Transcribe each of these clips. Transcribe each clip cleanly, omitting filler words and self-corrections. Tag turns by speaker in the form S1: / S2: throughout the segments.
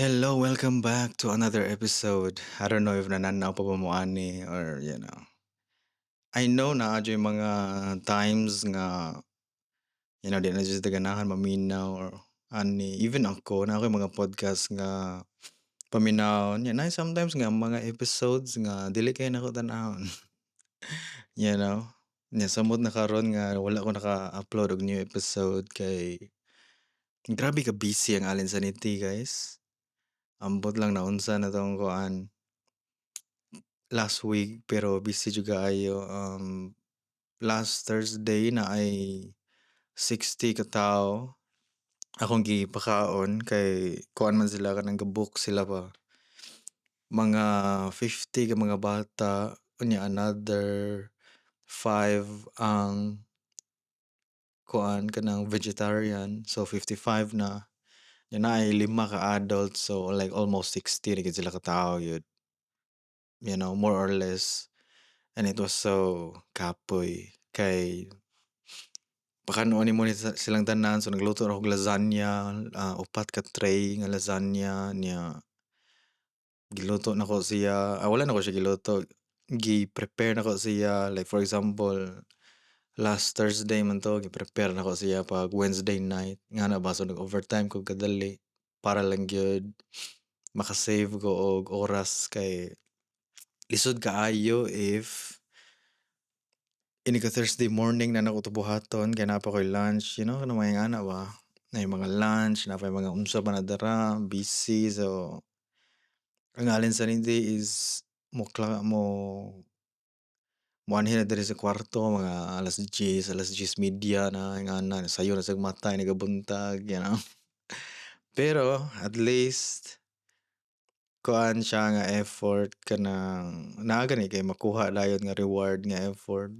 S1: Hello, welcome back to another episode. I don't know if nananaw pa ba mo ani or. I know naa yung mga times nga di na jud ganahan maminaw or ani. Even ako, naa koy mga podcast nga paminawon. Yan, na sometimes nga mga episodes nga dili kaayo nako tan-awon. Nya samot na karon nga wala ko naka-upload og new episode kay grabe ka busy ang Allen Sanity, guys. Ambot lang naunsa na tong kuan last week, pero busy jud kaayo. Last Thursday naay 60 ka tawo akong gipakaon kay kuan man sila, kanang ga-book sila ba. Mga 50 ka mga bata, unya another 5 ang kuan, kanang vegetarian, so 55 na. Nya naay lima ka adults, so like almost 60 ra gid sila ka tawo gyud. More or less. And it was so kapoy kay pakanon nimo ni silang tanan, so nagluto ra og lasagna, upat ka tray nga lasagna. Nya giluto nako siya, ah, wala nako siya giluto, gi-prepare nako siya. Like for example, last Thursday man to, gi-prepare nako siya pag Wednesday night ngana ba. So nag-overtime ko kadali para lang gyud maka-save ko og oras kay lisod kaayo if inig ka Thursday morning na nako to buhaton kay naa pa koy lunch, kanang mga ingana ba, naay mga lunch, naa pay mga unsa pa na dara, busy. So ang Allen Sanity is mo mo moanhi na diri sa kwarto mga alas 10, alas 10:30 na ingana, sayo na sad mata inig ka buntag. Pero at least kuan siya nga effort, kanang naa gani kay makuha dayon nga reward nga effort.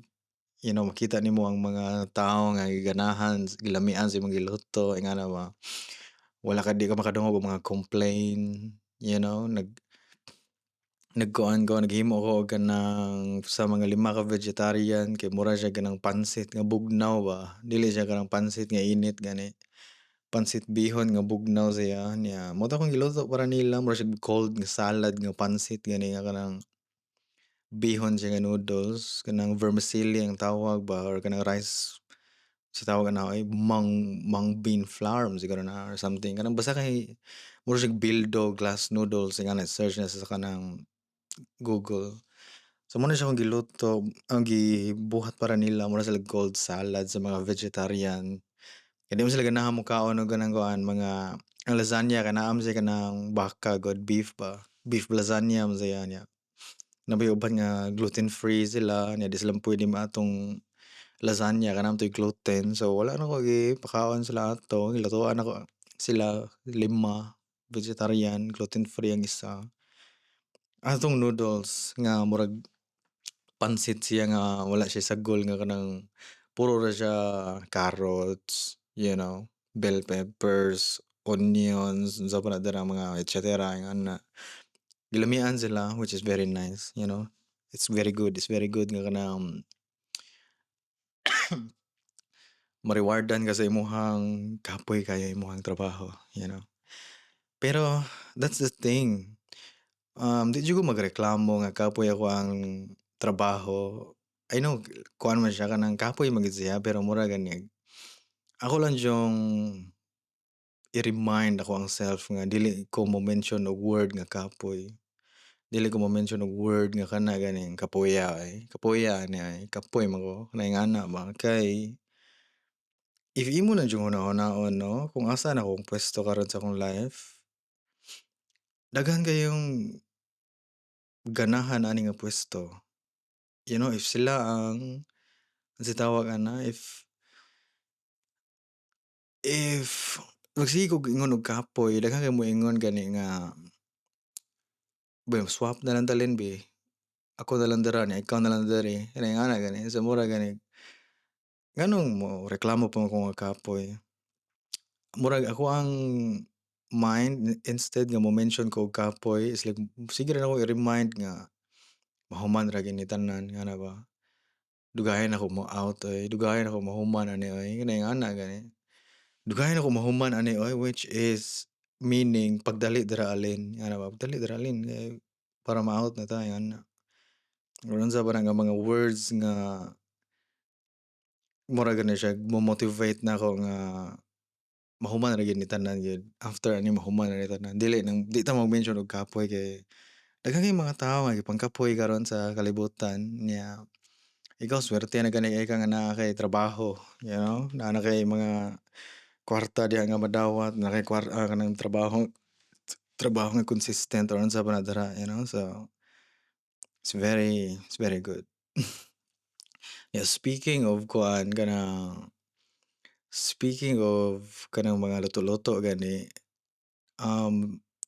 S1: Makita nimo ang mga tawo nga giganahan, gilamian sa imong giluto, ingana ba. Wala ka di ka makadungog og mga complain. Nagkuan ko, naghimo ko og kanang sa mga lima ka vegetarian kay mura siya kanang pansit nga bugnaw ba. Dili siya kanang pansit nga init gani. Pansit bihon nga bugnaw siya. Nya mao to akong giluto para nila, mura siya cold nga salad nga pansit gani nga kanang bihon siya nga noodles, kanang vermicelli ang tawag ba or kanang rice sa tawag ana ay mung bean flour man siguro na or something, kanang basta kay mura siya bildo glass noodles ingana. Search na sa kanang Google. So mao na siya akong giluto, ang gibuhat para nila, mura sila cold salad sa mga vegetarian. Kay di man sila ganahan mokaon og kanang kuan, mga ang lasagna kay naa man siya kanang baka gud, beef ba, beef lasagna man siya. Nya naa bay uban nga gluten free sila, nya di sila pwede atong lasagna kay naa man toy gluten, so wala na ko gipakaon sila ato, gilutoan nako sila lima vegetarian, gluten free ang isa. Atong noodles nga murag pansit siya nga wala siya sagol, nga kanang puro ra siya carrots, bell peppers, onions, unsa pa na dira mga et cetera ingana. Gilamian sila, which is very nice. It's very good, it's very good nga kanang ma-rewardan ka sa imuhang kapoy kaayo imuhang trabaho. Pero that's the thing. Di jud ko magreklamo nga kapoy ako ang trabaho. I know kuan man siya, kanang kapoy man gid siya, pero mura gani ako lang jung i-remind akoang self nga dili ko mo mention og word nga kapoy. Dili ko mo mention og word nga kana ganing kapoya ay, kapoya ani ay, kapoy man ko kanang ingana ba. Kay if imo lang jud huna-hunaon, no, kung asa na akong pwesto karon sa akong life, daghan kayong ganahan ani nga pwesto. If sila ang unsay tawag ana, if magsige kog ingon og kapoy, daghan kay moingon gani nga, "Be, swap na lang ta, Len, be. Ako na lang dira nya ikaw na lang diri." Kanang ingana gani. So mura gani, nganong mo reklamo pa man ko nga kapoy? Murag ako ang mind, instead nga mo mention ko og kapoy, is like sige ra nako i-remind nga mahuman ra gyud ni tanan ngana ba. Dugayan ako mo out oy, dugayan ako mahuman ani oy, kanang ingana gani. Dugayan ako mahuman ani oy, which is Meaning pagdali dira alin, ana ba, pagdali dira alin kay para ma-out na ta ana. Or unsa ba na nga mga words nga mura gani siya mo-motivate nako nga mahuman ra gyud ni tanan gyud. After ani mahuman ra ni tanan. Dili nang di ta mag-mention og kapoy kay daghan kay mga tawo nga gipangkapoy karon sa kalibutan niya. Ikaw swerte na gani kay ka nga naa kay trabaho, naa na kay mga kwarta diha nga madawat, naa kay kwarta kanang trabaho trabaho nga consistent or unsa ba na dira, so it's very good. Yeah, speaking of kuan kanang speaking of kanang mga luto-luto gani,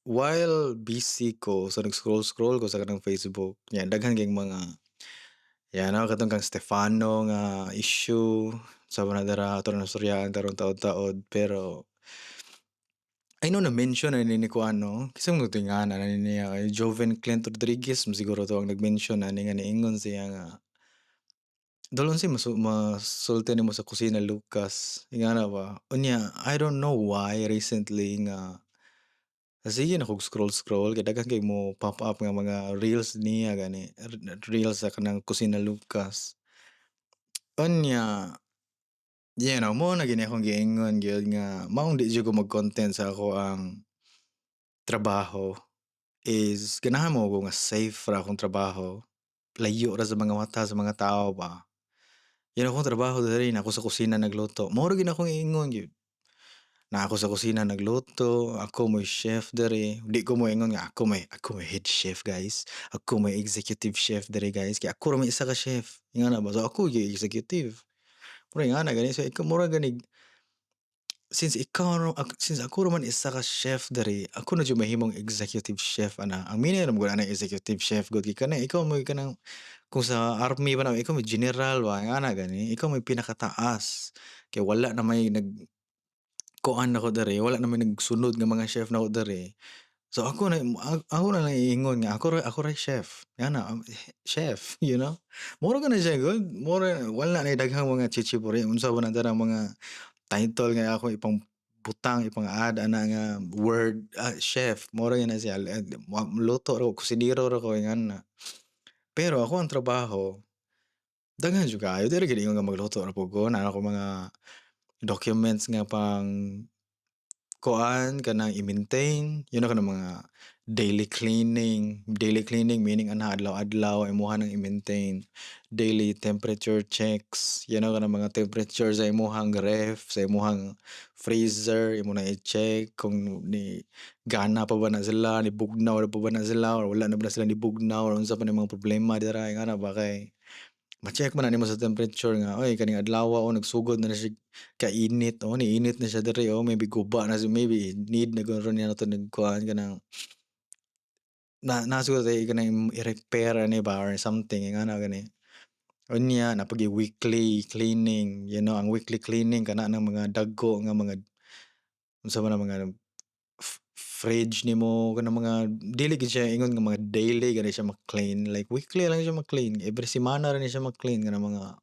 S1: while busy ko, so nag-scroll-scroll ko sa kanang Facebook, nya daghan kay mga katong kang Stefano nga issue sa mga dira ato na nastoryaan karong taod-taod, pero I know na mention na ni kuan, no, kinsa man gud ni niya, ay Joven Clint Rodriguez man siguro to ang nag-mention ani nga niingon siya nga dol unsay masulti nimo sa Kusina Lucas, ingana ba. Unya I don't know why recently nga sige na kog scroll scroll kay daghan kay mo pop up nga mga reels niya gani, reels sa kanang Kusina Lucas. Unya mao na gyud ni akong giingon gyud nga maong di jud ko mag-content sa akoang trabaho is ganahan mo ko nga safe ra akong trabaho, layo ra sa mga mata sa mga tao ba. Yan akong trabaho diri na ako sa kusina nagluto, mao ra gyud akong iingon gyud. Na ako sa kusina nagluto, ako mo'y chef diri, di ko moingon nga ako may head chef, guys, ako may executive chef diri, guys, kay ako ra may isa ka chef, ingana ba, so ako gyud executive. Mura ingana gani, so ikaw mura ganig since ako ra man isa ka chef diri, ako na jud mahimong executive chef ana. Ang meaning ra man gud ana executive chef gud kay kana ikaw mo'y kanang kung sa army ba na ikaw may general ba, ingana gani, ikaw may pinakataas kay wala na may nag kuan nako diri, wala na may nagsunod nga mga chef nako diri. So ako na lang iingon nga ako ra chef, ingana chef. Mura gani siya gud, mura wala na daghang mga chichipuri unsa ba na dira mga title nga ako ipang butang ipang-add ana nga word, chef mao ra gyud na siya, luto ra ko, kusinero ra ko ingana. Pero ako ang trabaho daghan jud kaayo, dili gyud ingon nga magluto ra pud ko, naa ko mga documents nga pang kuan kanang i-maintain, kanang mga daily cleaning meaning ana adlaw-adlaw imuha nang i-maintain, daily temperature checks, kanang mga temperature sa imuhang ref, sa imuhang freezer imo na i-check kung ni gana pa ba na sila, nibugnaw pa ba na sila or wala na ba na sila nibugnaw or unsa pa ni mga problema dira ingana ba kay ma-check man na nimo sa temperature nga oy kaning adlaw oh nagsugod na na siya kainit, oh niinit na siya diri oh, maybe guba na siya, maybe need na guro niya nato kuan kanang na naa siguro tay kanang i-repair ani ba or something ingana gani. Unya naa pa gyud weekly cleaning, ang weekly cleaning kana nang mga dagko nga mga unsa man ang mga fridge nimo, kanang mga dili gyud siya ingon nga mga daily gani siya ma-clean, like weekly lang siya ma-clean, every semana ra ni siya ma-clean kanang mga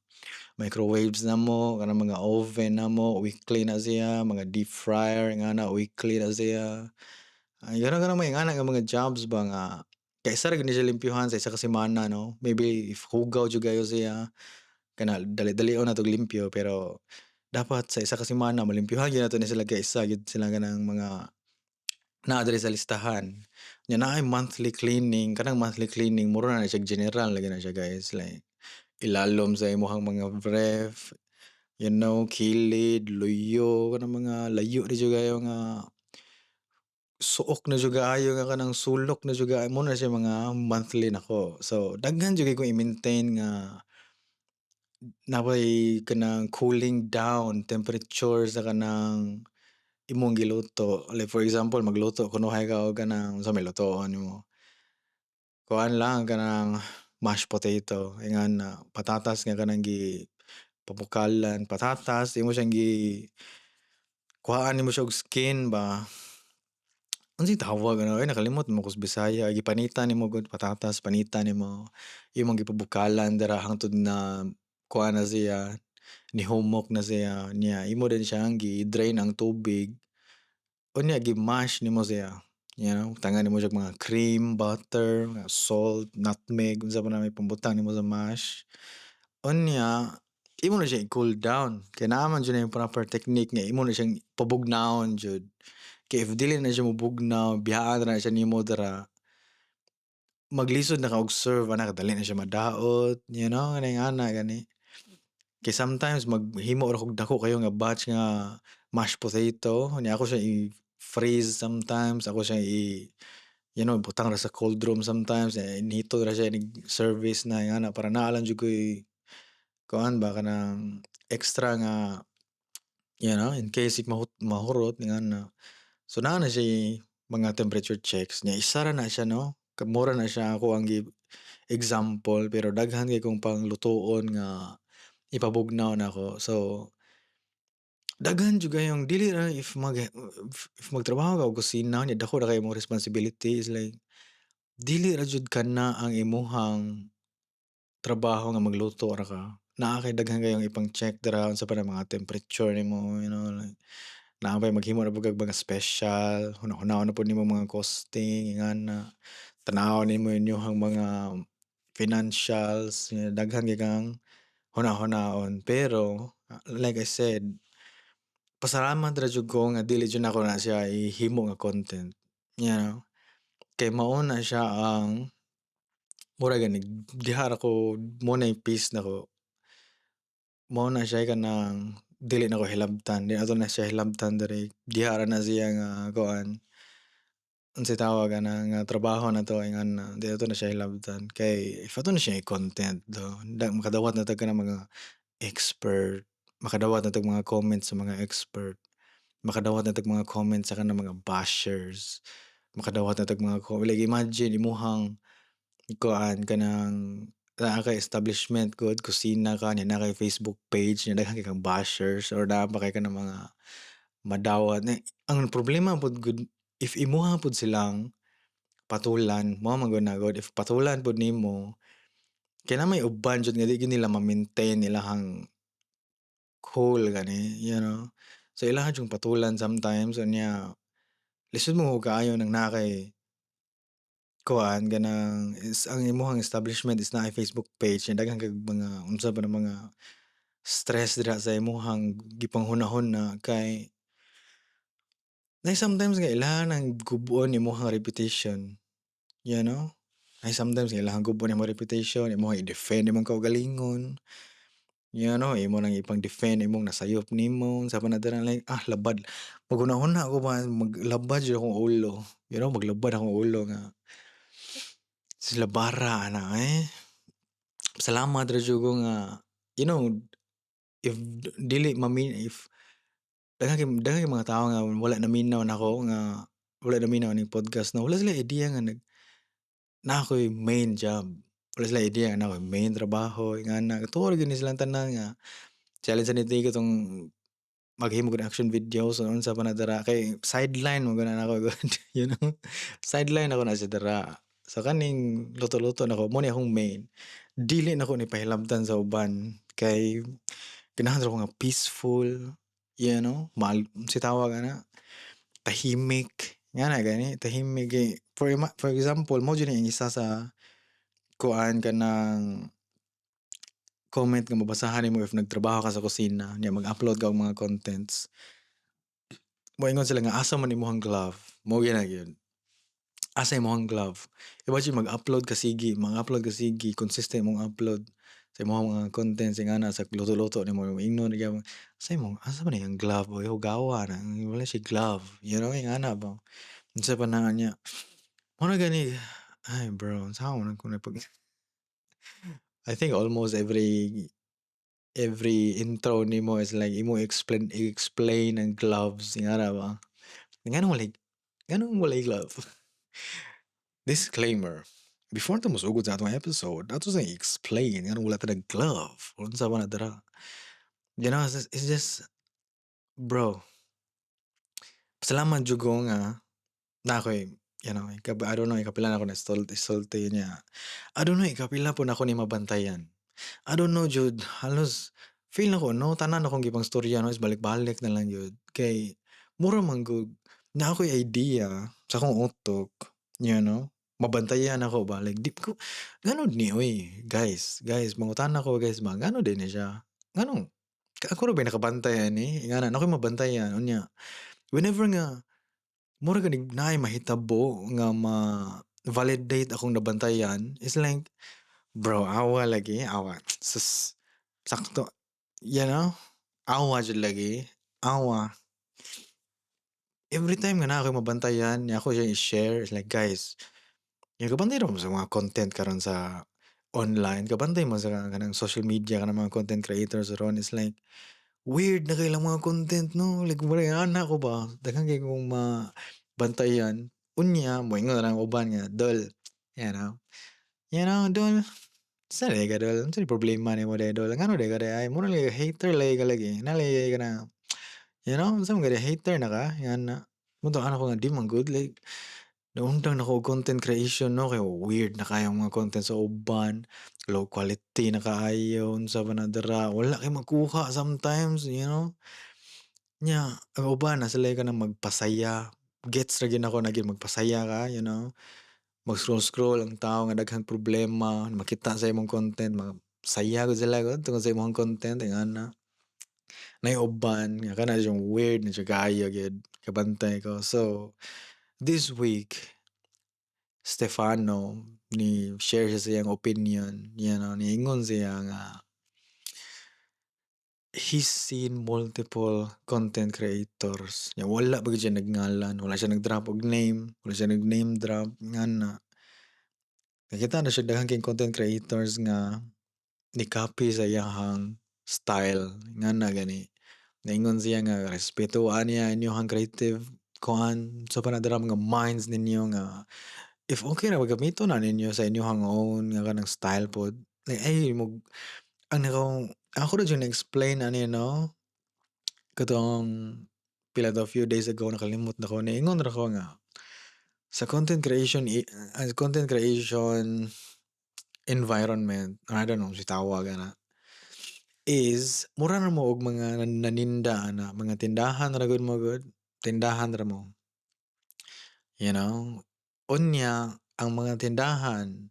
S1: microwaves namo, kanang mga oven namo weekly na siya, mga deep fryer ingana weekly na siya. Ay kanang mga ingana nga mga jobs ba nga kay isa ra gyud ni siya limpyuhan sa isa ka semana, no, maybe if hugaw jud kaayo siya kana dali-dalion nato limpyo, pero dapat sa isa ka semana malimpyuhan gyud nato ni sila kaysa gyud sila kanang mga naa diri sa listahan. Nya naay monthly cleaning, kanang monthly cleaning mura na siya general lagi na siya, guys, like ilalom sa imong mga ref, kilid, luyo, kanang mga layo ra jud kaayo nga suok na jud kaayo nga kanang sulok na jud kaayo mao na siya mga monthly nako. So daghan jud kay ko i-maintain nga naa kanang cooling down temperature sa kanang imong giluto. Like for example, magluto kunuhay ka og kanang unsa may lutoon nimo, kuan lang kanang mashed potato ingana, patatas nga kanang gi pabukalan, patatas imo siyang gi kuhaan nimo siya og skin ba, unsay tawag ana oy, nakalimot man ko sa Bisaya, gipanitan nimo gud patatas, panitan nimo, imong gipabukalan dira hangtod na kuan na siya, nihumok na siya, nya imo din siyang gi-drain ang tubig. Unya gi-mash nimo siya, butangan nimo siya mga cream, butter, salt, nutmeg, unsa pa na may pambutang nimo sa mash. Unya imo na siya i-cool down kay naa man jud nay proper technique nga imo na siyang pabugnawon jud. Kay if dili na siya mobugnaw, biyaa na siya nimo dira, maglisod na ka og serve ana dali na siya madaot, kanang ana gani. Kay sometimes maghimo ra kog dako kaayo nga batch nga mashed potato, unya ako siya i-freeze sometimes, ako siya i butang ra sa cold room sometimes, eh, inito ra siya inig service na ingana para naa lang jud ko'y kuan ba kanang extra nga in case if mahurot ingana. So naa na siya'y mga temperature checks nya isa ra na siya, no, mura na siya akoang gi example pero daghan kay kong panglutoon nga ipabugnaw nako. So daghan jud kayong dili ra if magtrabaho ka og kusina nya dako ra kaayo imong responsibility is like dili ra jud kana ang imuhang trabaho nga magluto ra ka. Naa kay daghan kayong ipang-check dira unsa pa na mga temperature nimo, like naa pay maghimo ra pud kag mga special, huna-hunaon na pud nimo mga costing ingana, tan-awon nimo inyuhang mga financials, daghan kay kang huna-hunaon. Pero like I said, pasalamat ra jud ko nga dili jud nako na siya ihimo nga content. Kay mao na siya ang mura gani diha ra ko mo nay peace nako. Mao na siya kanang dili nako hilabtan, di nato na siya hilabtan diri, diha ra na siya nga kuan, unsay tawag ana nga trabaho nato ingana, di nato na siya hilabtan kay if ato na siya i-content do, makadawat na tag kanang mga expert, makadawat na tag mga comments sa mga expert, makadawat na tag mga comments sa kanang mga bashers, makadawat na tag mga like imagine imuhang kuan kanang naa kay establishment gud, kusina ka nya naa kay Facebook page nya daghan kay kang bashers or naa pa kay kanang mga madawat ni ang problema pud gud if imuha pud silang patulan mao man gud na gud if patulan pud nimo kay naa may uban jud nga di gyud nila ma-maintain ilahang cool gani. So ilaha jung patulan sometimes unya lisod mo kaayo nang naa kay kuan kanang is ang imuhang establishment is naay Facebook page nya daghan kag mga unsa pa na mga stress dira sa imuhang gipanghuna-huna kay na sometimes nga ilaha nang gub-on imuhang reputation. Ay sometimes nga ilahang gub-on imong reputation, imong i-defend imong kaugalingon. Imo nang ipang-defend imong nasayop nimo, unsa pa na dira like labad. Maghuna-huna ko ba maglabad jud akong ulo. Maglabad akong ulo nga sila bara ana eh. Salamat ra jud ko nga if dili mami if daghan kay mga tawo nga wala naminaw nako nga wala naminaw ning podcast no, wala sila idea nga nag naa ko'y main job. Wala sila idea nga naa ko'y main trabaho ingana. Tuo ra gyud ni silang tanan nga challenge sa niti katong maghimo og reaction videos o unsa pa na dira kay sideline man gud na nako gud. Sideline ako na siya dira. So kaning luto-luto nako mo ni akong main. Dili nako ni pahilabtan sa uban kay ganahan ra ko nga peaceful, mal unsay tawag ana, tahimik, ngana gani tahimik kay for example mao jud ni ang isa sa kuan kanang comment nga mabasahan nimo if nagtrabaho ka sa kusina nya mag-upload ka og mga contents. Moingon sila nga asa man imong glove, mao gyud na gyud. Asa imong glove? Imagine mag-upload ka sige, mag-upload ka sige, consistent mong upload sa imong mga contents ingana sa luto-luto nimo moingon gyud asa imong asa man iyang glove oy hugawa na wala siya glove, ingana ba. Unsa pa na niya. Mao na gani ay bro unsaon man ko na pag I think almost every intro nimo is like imo explain i-explain ang gloves ingana ba. Nganong walay glove? Disclaimer, before ta mosugod sa atong episode, ato sa i-explain nganong wala ta nag-glove, unsa man na dira. It's just bro. Pasalamat jud ko nga naa ko'y I don't know ikapila na ako na isulti niya. I don't know ikapila pud nako ni mabantayan. I don't know jud halos feel nako no tanan akong gipangstorya no is balik-balik na lang gyud kay mura man gud Naa ko'y idea sa akong utok, mabantayan ako ba, like di ko ngano ni oy, guys, guys, mangutana ko, guys ba, ngano diay ni siya? Nganong ako ra ba'y nakabantay ani? Ingana naa ko'y mabantayan unya. Whenever nga mura ganig naay mahitabo nga ma-validate akong nabantayan, it's like, "Bro, awa lagi, awa. Sus, sakto." Awa jud lagi, awa. Every time nga naa ko'y mabantayan, nya ako siya i-share, it's like, "Guys, yung kabantay ra mo sa mga content karon sa online, kabantay mo sa kanang social media, kanang mga content creators ron, it's like, weird na kaayo ilang mga content, no?" Like, wala ana ko ba, daghan kaayo kong mabantayan. Unya, moingon na lang ang uban nga, "Dol, dol, unsa diay ka, dol? Unsa problema nimo diay, dol? Ngano diay ka diay ay? Mura lagi hater lagi ka lagi. Naa lagi ka na, unsa man ka diay, hater na ka?" Ingana. Mao to ana ko nga di man gud, like, naundang nako og content creation, no, kay weird na kaayo ang mga content sa uban, low quality na kaayo, unsa ba na dira, wala kay makuha sometimes. Nya, ang uban naa sila'y kanang magpasaya, gets ra gyud nako na gyud magpasaya ka, mag-scroll scroll ang tawo nga daghang problema, makita sa imong content, masaya gud sila gud tungod sa imong content, ingana. Naay uban nga kana siyang weird na siya kaayo gyud, kabantay ko. So, this week, Stefano ni share siya sa iyang opinion, niingon siya nga he's seen multiple content creators nya wala pa gyud siya nagngalan, wala siya nag-drop og name, wala siya nag-name drop, ngana. Nakita na siya daghan kay content creators nga ni-copy sa iyahang style, ngana gani. Niingon siya nga respetuhan niya inyong creative kuan sa pa na dira mga minds ninyo nga if okay ra gamiton na ninyo sa inyong own nga kanang style pod. Like, ay mo ang nako ako ra jud na-explain ani, no, katong pila to few days ago, nakalimot na ko, niingon ra ko nga sa content creation content creation environment, I don't know si tawag ana, is mura na mo og mga naninda ana, mga tindahan ra gud mo gud, tindahan ra mo. Unya ang mga tindahan,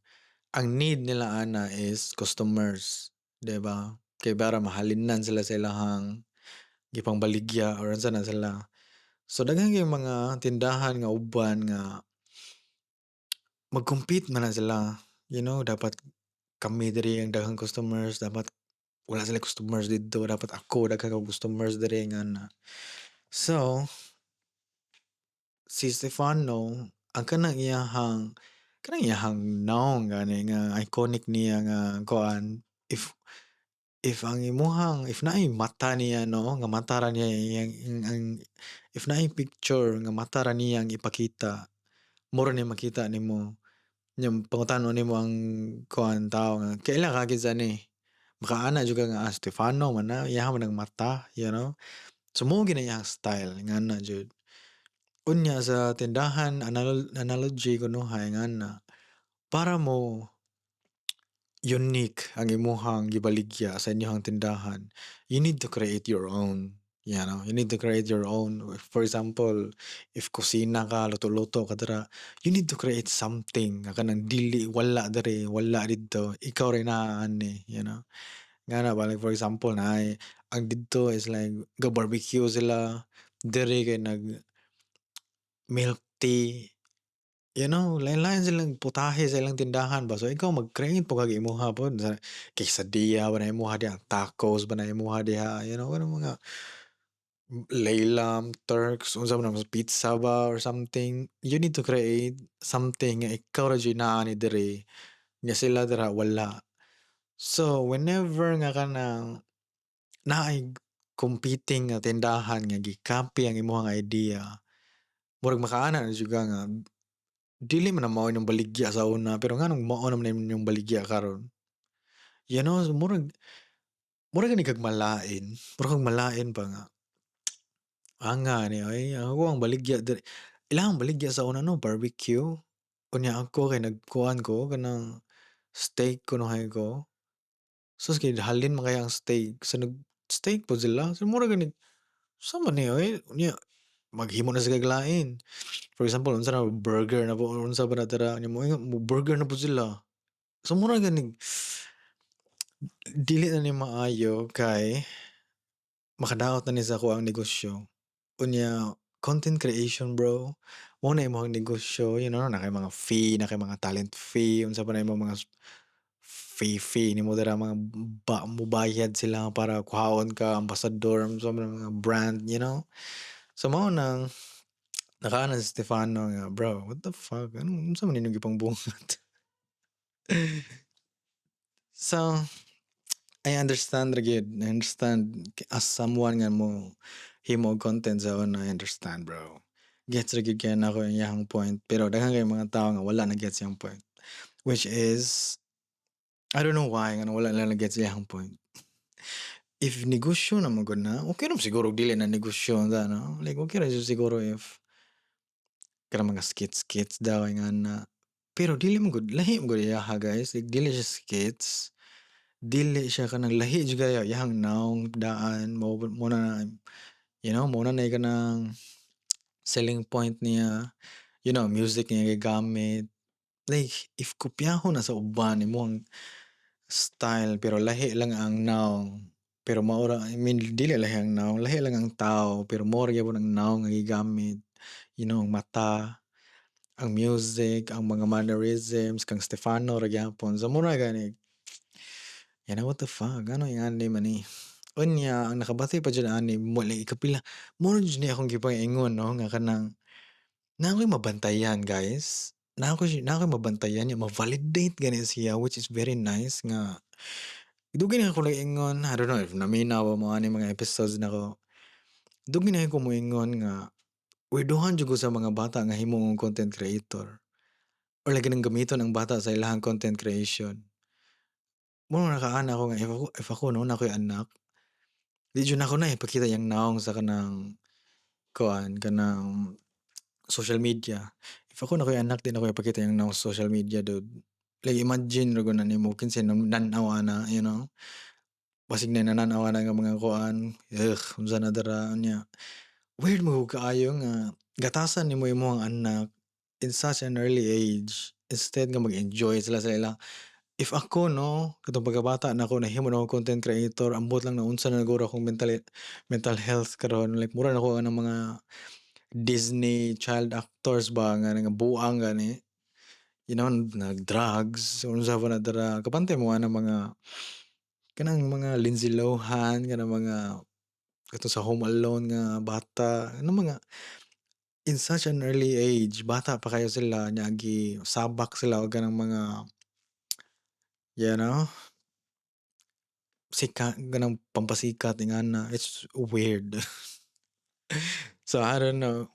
S1: ang need nila ana is customers, di ba? Kay para mahalinan sila sa ilahang gipangbaligya or unsa na sila. So daghan kay mga tindahan nga uban nga mag-compete man na sila. Dapat kami diri ang daghang customers, dapat wala sila customers didto, dapat ako daghan kog customers diri nga na. So, si Stefano ang kanang iyahang nawong gani nga iconic niya nga kuan, if ang imuhang if naay mata niya, no, nga mata ra niya iyang ang if naay picture nga mata ra niya ang ipakita, mao ra ni makita nimo. Nya pangutanon nimo ang kuan tawo nga kaila ka, kinsa ni? Makaana jud ka nga, "Ah, Stefano man na, iyaha man ang mata." So mao gyud na iyang style ngana jud. Unya sa tindahan analogy kunuhay ngana para mo unique ang imuhang gibaligya sa inyong tindahan, you need to create your own. You need to create your own. For example, if kusina ka, luto-luto ka dira, you need to create something nga kanang dili wala diri, wala didto, ikaw ray naa ani. Ngana ba, like for example, naay ang didto is like ga-barbecue sila, diri kay nag milk tea. Lain-lain silang putahe sa ilang tindahan ba. So ikaw mag-create pud kag imuha pod sa quesadilla ba na imuha diha, tacos ba na imuha diha, kanang mga Laylam, Turks, unsa man na, pizza ba or something. You need to create something nga ikaw ra jud naa ni diri, nga sila dira wala. So whenever nga kanang naay competing nga tindahan nga gi-copy ang imong idea, murag makaana na jud ka nga dili man na mao inyong baligya sa una, pero nganong mao naman inyong baligya karon? So murag gani kag malain, murag kag malain pa nga anga ni oy, ako ang baligya diri, ilang baligya sa una, no, barbecue. Unya ako kay nagkuan ko kanang steak kunuhay ko. Sus, kay halin man kaayo ang steak, so nag steak pod sila. So mura gani, sa man ni oy, unya Maghimo na sila lain. For example, unsa na burger na po, unsa ba na dira, mo burger na po sila. So mura ganing dili na ni maayo kay makadaot na ni sa akoang negosyo. Unya, content creation, bro, mao na imong negosyo, naa kay mga fee, naa kay mga talent fee, unsa pa na imong mga fee nimo dira, mga ba mobayad sila para kuhaon ka, ambassador, unsa man mga brand. So mao nang nakaana si Stefano nga, "Bro, what the fuck, anong unsa man inyong gipangbuhat?" So I understand ra gyud, I understand as someone nga mo himo og content sa una, I understand, bro. Gets ra gyud kaayo nako ang iyahang point, pero daghan kaayo mga tawo nga wala na-gets iyang point. Which is I don't know why nganong wala nila na-gets iyahang point. If negosyo na man gud na, okay ra siguro dili na negosyo unta, no? Like, okay ra jud siguro if kanang mga skits-skits daw ingana. Pero dili man gud, lahi man gud iyaha, guys, like dili siya skits. Dili siya kanang lahi jud kaayo iyahang nawong daan mao mao na mao na nay kanang selling point niya, music nga gigamit. Like, if kopyahon na sa uban imong style pero lahi lang ang nawong, pero mao ra, I mean, dili lahi ang nawong, lahi lang ang tawo pero mao ra gyapon ang nawong nga gigamit, ang mata, ang music, ang mga mannerisms kang Stefano ra gyapon. So mura gani, what the fuck, ngano ingani man ni? Unya ang nakabati pa jud ani mo like kapila mao ra jud ni akong gipaingon, no, nga kanang naa ko'y mabantayan, guys. Naa ko'y mabantayan nya ma-validate gani siya, which is very nice nga dugay na ko nag-ingon. I don't know if naminaw ba mo ani mga episodes nako. Dugay na ko moingon nga weirdohan jud ko sa mga bata nga himong content creator or lagi nang gamiton ang bata sa ilahang content creation. Mao nakaana ko nga if ako, no, naa ko'y anak, di jud nako na ipakita iyang nawong sa kanang kuan, kanang social media. If ako naa ko'y anak, di nako ipakita iyang nawong sa social media, dude. Like, imagine ra gud na nimo kinsay nan-aw ana. Basig na nan-aw ana nga mga kuan, ugh, unsa na dira unya. Weird man gud kaayo nga gatasan nimo imong anak in such an early age instead nga mag-enjoy sila sa ila. If ako, no, katong pagkabata nako nahimo na akong content creator, ambot lang naunsa na guro akong mental health karon, like mura na ko anang mga Disney child actors ba nga nga buang gani. Nag-drugs, unsa pa na dira, kabantay mo anang mga kanang mga Lindsay Lohan, kanang mga kato sa Home Alone nga bata, kanang mga in such an early age, bata pa kayo sila nya gisabak sila og kanang mga sikat, kanang pampasikat ingana, it's weird. So I don't know.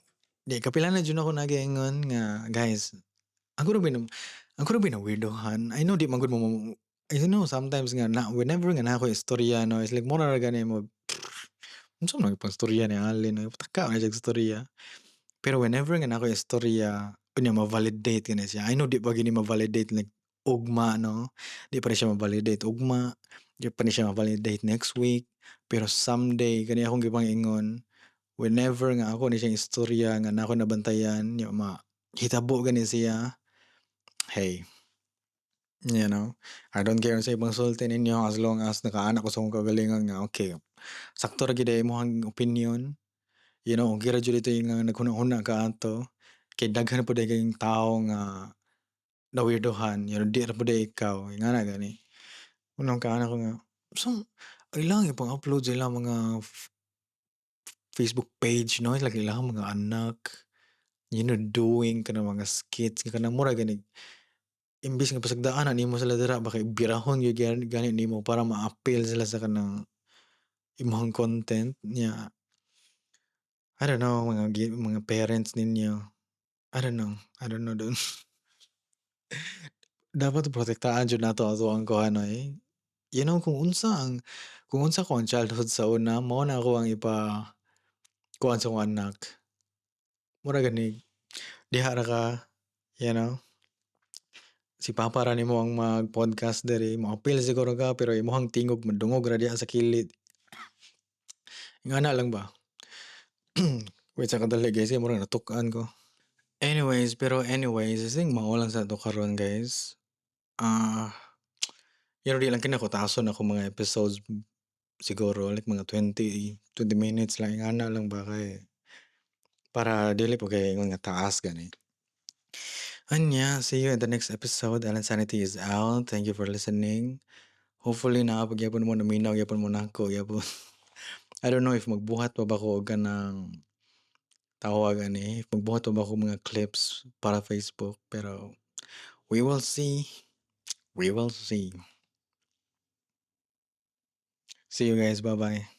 S1: Di kapila na jud ako nagaingon nga, guys, ako ra ba na-weirdohan? I know di man gud mo, I know sometimes nga na whenever nga naa ko'y istorya, no, it's like mura ra gani mo, "Unsa man pang-istorya ni Allen, pataka man siyag istorya." Pero whenever nga naa ko'y istorya unya ma-validate gani siya. I know di pa gyud ni ma-validate like ugma, no, di pa ni siya ma-validate ugma, di pa ni siya ma-validate next week, pero someday kani akong gipang-ingon, whenever nga ako ni siyang istorya nga naa ko'y nabantayan nya mahitabo gani siya, hey, I don't care unsay pangsulti ninyo as long as nakaana ko sa akong kaugalingon nga okay, sakto ra gyud diay imong opinion, okay ra jud ditoy nga naghuna-huna ka ato, kay daghan pud diay kayong tawo nga na-weirdohan, di ra pud diay ikaw, ingana gani. Unang kaana ko nga, so ang ilang ipang-upload sa ilang mga Facebook page, no, like ilang mga anak, doing kanang mga skits nga kanang mura ganig imbis nga pasagdaan na nimo sila dira ba kay birahon gyud gani nimo para ma-appeal sila sa kanang imong content nya. I don't know, mga parents ninyo, I don't know dun. Dapat protektahan jud nato ato ang kuan, oy. Kung unsa ko ang childhood sa una, mao na ako ang ipa kuan sa akong anak. Mura gani, diha ra ka. Si papa ra nimo ang mag-podcast diri, mo-appeal siguro ka pero imong tingog madungog ra diha sa kilid. Ingana lang ba. Wait sa kadali, guys, kay murag natuk-an ko. Anyways, pero anyways, I think mao lang sa to karon, guys. Ah, pero di lang kini ako taason ako mga episodes, siguro like mga 20 20 minutes lang, ingana lang ba, kay para dili po kay ingon nga taas gani. Anya, see you in the next episode. Alan Sanity is out. Thank you for listening. Hopefully naa pa gyapon mo, naminaw gyapon mo nako gyapon. I don't know if magbuhat pa ba ko og kanang tawag ani, if magbuhat pa ba ko mga clips para Facebook, pero we will see. We will see. See you guys. Bye-bye.